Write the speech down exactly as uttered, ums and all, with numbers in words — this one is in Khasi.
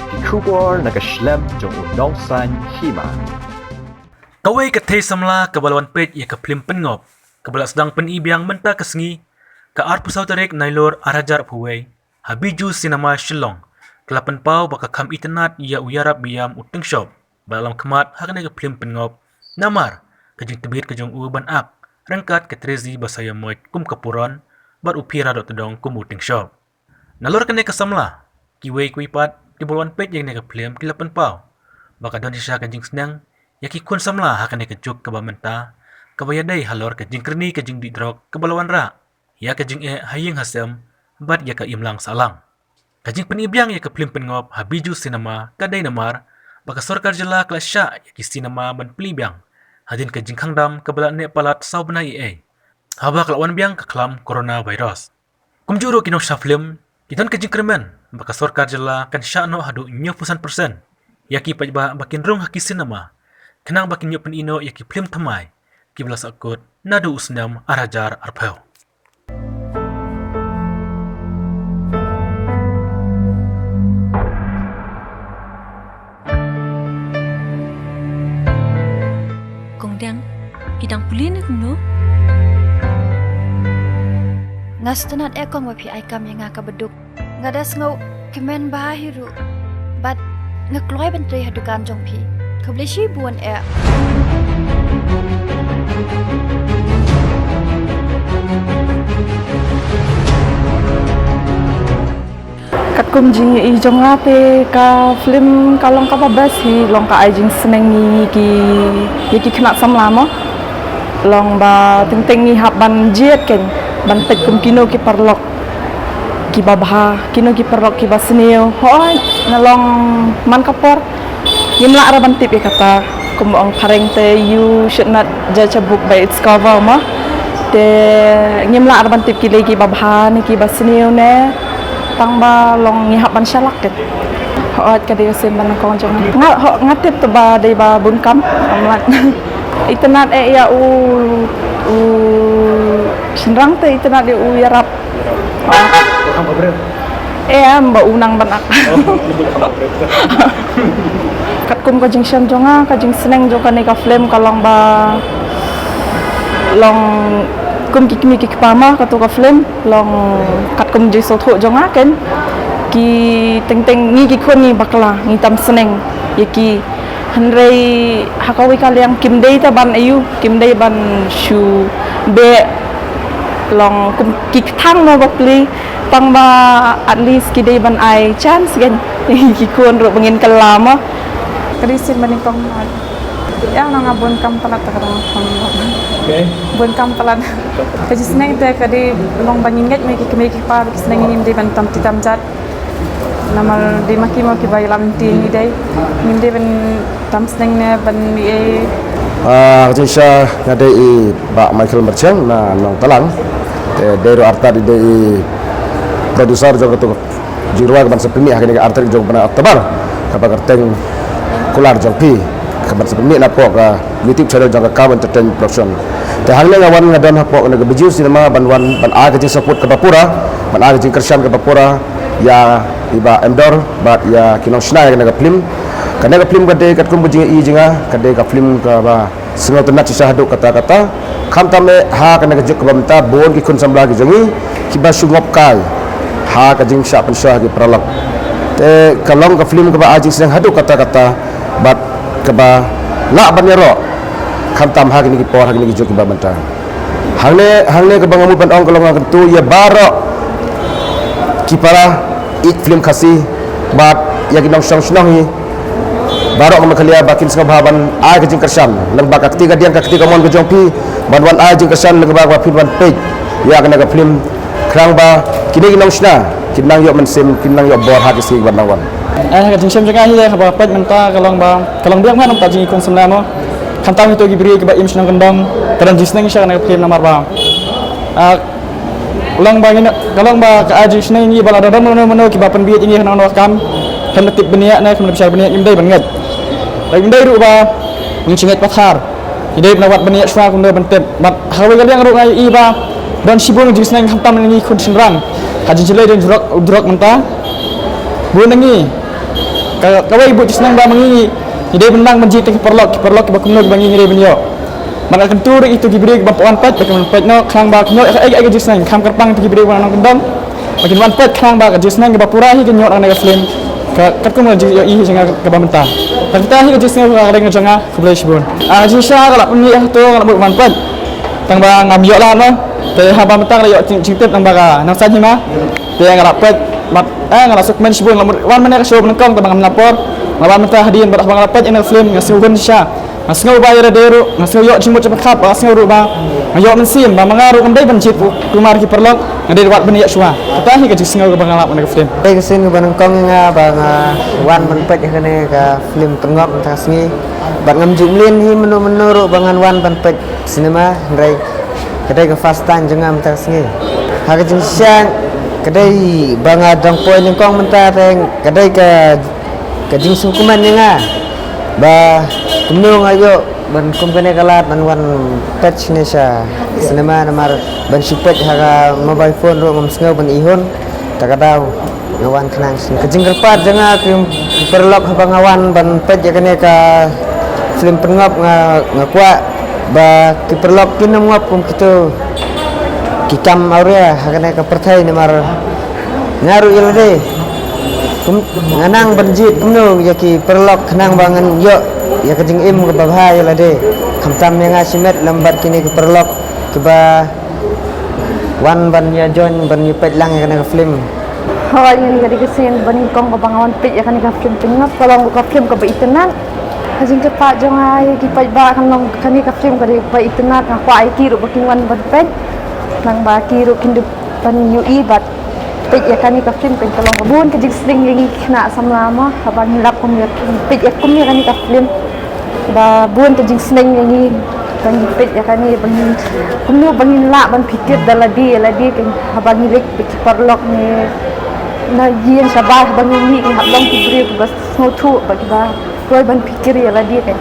Ki khubor na ka shlem jong u nongsan hima. Kawei ka thei samla kaba la wan peit ïa ka phlim pynngop kaba la sdang pyni biang mynta ka sngi, ka arphew saw tarik Nailur ar hajar arphew wei, ha Bijou Cinema Shillong, ka la pynpaw ba ka kham itynnad ïa u ïarap biang u Tyngshop ba la lam khmat ha kane ka phlim pynngop, namar ka jingtbit ka jong u ban ak ryngkat ka Trezi Basaiawmoit kum ka Puron bad u Phiradohtdong kum u Tyngshop. Nalor kane ka samla, kiwei kiwei pat kiba la wan peit ïa kane ka phlim ki la pynpaw ba ka don shisha ka jingsneng ïa ki khun samla ha kane ka juk kaba mynta, kaba ïadei halor ka jingkyrni ka jingdih drok kaba la wanrah ïa ka jingeh ha ïing ha sem bad ïa ka imlang sahlang. Ka jingpyni biang ïa ka phlim pynngop ha Bijou Cinema ka dei namar ba ka sorkar jylla ka la shah ïa ki cinema ban plie biang hadien ka jingkhang dam kaba la neh palat saw bnai ei ei, haba ka la wan biang ka khlam coronavirus. Kumjuh ruh ki nongshna phlim ki don ka jingkyrmen ba ka sorkar jylla kan shah noh haduh hynñiewphew san percent ïa ki paidbah ba kin rung ha ki cinema, khnang ba kin ïoh pyni noh ïa ki phlim thymmai kiba la sahkut naduh u snem ar hajar arphew. Kong Deng, i dang pule ne kumno? Nga sngewtynnat eh kong ba phi ai kam ïa nga kaba duk. Nga da sngew kmen bha hi ruh. Bad nga kloi ban trei ha dukan jong phi. Khublei shibun eh. Katkum jingïohi jong nga te ka film ka long kaba best hi, long ka ai jingsneng ïa ki, ïa ki khynnah samla mo. Long ba teng teng ngi hap ban jied keiñ ban peit kum kino ki paralok kiba bha, kino ki paralok kiba sniew. Hooid, nga long man ka por ngim lah ruh ban tip ïa kata. Kum ong phareng te, you should not judge a book by its cover mo. Te ngim lah ruh ban tip ki lei kiba bha ne kiba sniew ne. Tang ba long ngi hap ban shalak keiñ. Hooid, ka dei ka sien ba nyngkong jong nga. Nga, ho, nga tip te ba dei ba bun kam, ym lah. Itynnad eh ïa u, u shynrang te itynnad ïa u ïarap. Em ba u nang ban ak. Katkum ka jingshem jong nga, ka jingsneng jong kane ka film ka long ba long kum ki kmie ki kpa ma, kato ka film long katkum jingsngewthuh jong nga keiñ. Ki teng teng ngi ki khun ngi bakla, ngi tam sneng ïa ki. Hynrei ha kawei ka liang kim dei ta ban ayu, kim dei ban shu beh long kum ki kthang mo ba pli, tang ba at least ki dei ban ai chance keiñ ki khun ruh ba ngin kylla mo. Ka dei sien ba nyngkong. Ïa, nga bun kam palat ta ka dang kam. Okay. Bun kam palat. Ka jingsneng te ka dei long ba ngin ngeit mo ki kmie ki kpa, ki sneng ngim dei ban tam ti tam jat. Namar dei ma ki mo kiba ïalam lynti ngi dei. Ngim dei ban tam sneng ne ban ïa. Ah, ka jingshisha nga dei i Bah Michael Marchang na Nongtalang. Te dei ruh artat i dei i producer jong kato jingrwai kaban sa pynmih ha kane ka artat jong Bah October. Kaba kyrteng Kular Jong Phi. Kaban sa pynmih napoh ka YouTube channel jong ka Kam Entertainment Production. Te hangne nga wan nga don hapoh kane ka Bijou Cinema ban wan ban ai ka jingsupport kaba pura, ban ai ka jingkyrshan kaba pura ïa i Bah Emdor bad ïa ki nongshna ïa kane ka film. Kane ka film ka dei katkum ka jingïohi jong nga, ka dei ka film kaba sngewtynnad shisha haduh katta katta. Khamtam eh ha kane ka juk kaba mynta bun ki khun samla ki jong ngi kiba shu ngop kai ha ka jingshah pynshoh ha ki paralok. Te ka long ka film kaba ai jingsneng haduh katta katta bad kaba lah ban ïaroh khamtam ha kine ki por, ha kine ki juk kiba mynta. Hangne, hangne kaba nga mut ban ong ka long nga kyntu ïa baroh ki para ïeit film Khasi bad ïa ki nongshong shnong hi baroh ka Meghalaya ba kin sngewbha ban ai ka jingkyrshan lyngba ka kti ka diang ka kti ka mon ka jong phi, ban wan ai jingkyrshan lyngba ba phin wan peit ïa kane ka film. Khnang ba kine ki nongshna kin nang ïoh mynsiem, kin nang ïoh bor ha ki sngi kiban nang wan. Eh, ka jingshem jong nga hi eh, kaba peit mynta ka long ba, ka long biang ngan mynta jong ngi khun samla mo. Khamtam ito ki briew kiba im shnong kyndong, ka don jingsneng sha kane ka film namar ba, ah, long ba ngi, ka long ba ka ai jingsneng ïa ngi ba lada don mano mano kiba pynbieit ïa ngi ha kano kano ka kam, khlem da tip bniah ne khlem da bishar bniah, ngim dei ban ngeit. Ngim dei ruh ba ngin shu ngeit pathar. Ngi dei ban wad ban ïa shuwa kumno ban tip. Bad ha kawei ka liang ruh nga ïohi ba don shibun jingsneng khamtam na ngi khun shynrang. Ka jingjlei don drok, drok mynta. Bun na ngi Ka, kawei ka jingsneng ba ma ngi ngi dei ban nang ban jied ïa ki paralok, ki paralok kiba kumno kiba ngi ngi dei ban ïoh. Ba nga kyntu ruh ïa kito ki briew kiba wan peit, ba ki wan peit noh, khnang ba kin ïoh ïa ka, ïa ka jingsneng, kham kyrpang ïa ki briew ba nongkyndong. Ba kin wan peit khnang ba ka jingsneng kaba pura hi kin ïoh na kane ka film. Ka, katkum ka jingïohi jong nga kaba mynta. Kata hi ka jingsneng kaba ring jong nga, khublei shibun. Ah, jingshisha nga la pynmih ïa kato, nga la mut wan peit. Tang ba ngam ïoh lad noh. Te haba mynta nga la ïoh jing, jingtip tang ba ka nang saiñ hima. Te nga la peit, mat, eh, nga la sngewkmen shibun, la mut wan mynne ka show nyngkong, te ba ngam la por. Nga wan mynta hadien, bad haba nga la peit ïa ka film, nga sngew hun shisha. Nga sngew ba ïa lade ruh, nga sngew ïoh jingmut jingpyrkhat, ba nga sngew ruh ba nga ïoh mynsiem ba ma nga ruh ngam dei ban jied kumar ki paralok, nga dei wad ban ïa shuwa. Kata hi ka jingsngew kaba nga lap na ka film. Dei ka sien kaba nyngkong ïa nga ba nga wan ban peit ïa kane ka film Pynngop mynta ka sngi. Bad ngam ju mlien hi mynno mynno ruh ba ngan wan ban peit cinema, hynrei ka dei ka first time jong nga mynta ka sngi. Ha ka jingshisha ka dei ba nga dang poi nyngkong mynta, te ka dei ka ka jingsngewkmen ïa nga ba kumno nga ïoh ban kum kane ka lad ban wan peit shane sha cinema, namar ban shu peit ha ka mobile phone ruh ngam sngew ban ihun. Ta ka daw nga wan khnang shane. Ka jingkyrpad jong nga ki paralok, haba nga wan ban peit ïa kane ka film Pynngop, nga, nga kwah ba ki paralok kin ym ngop kum kito ki kam awria ha kane ka pyrthei, namar nga ruh ïa lade kum, nga nang ban jied kumno ïa ki paralok khnang ba ngan ïoh ïa ka jingim kaba bha ïa lade. Khamtam ïa nga shimet lem bad kine ki paralok kiba wan ban ïa join ban ïa peit lang ïa kane ka film. Hooid, ngan, ka dei ka sien ba nyngkong kaba nga wan peit ïa kane ka film Pynngop, ka long ka film kaba itynnad. Ka jingkyrpad jong nga ïa ki paidbah kan long kane ka film ka dei kaba itynnad, nga kwah ïa ki ruh ba kin wan ban peit. Nang ba ki ruh kin dei ban ïohi bad peit ïa kane ka film, kan ka long bun ka jingsneng ïa ngi ki khynnah samla mo, haba ngi lap kum ïa, peit ïa kum ïa kane ka film. Ba bun ka jingsneng ïa ngi ba ngi peit ïa kane, ba ngi kumno ba ngin lah ban pyrkhat da lade ïa lade, kan haba ngi leit bad ki paralok ne na ïing shabar, haba ngi mih ngi hap long ki briew kiba sngewthuh bad kiba kloi ban pyrkhat ïa lade, kan.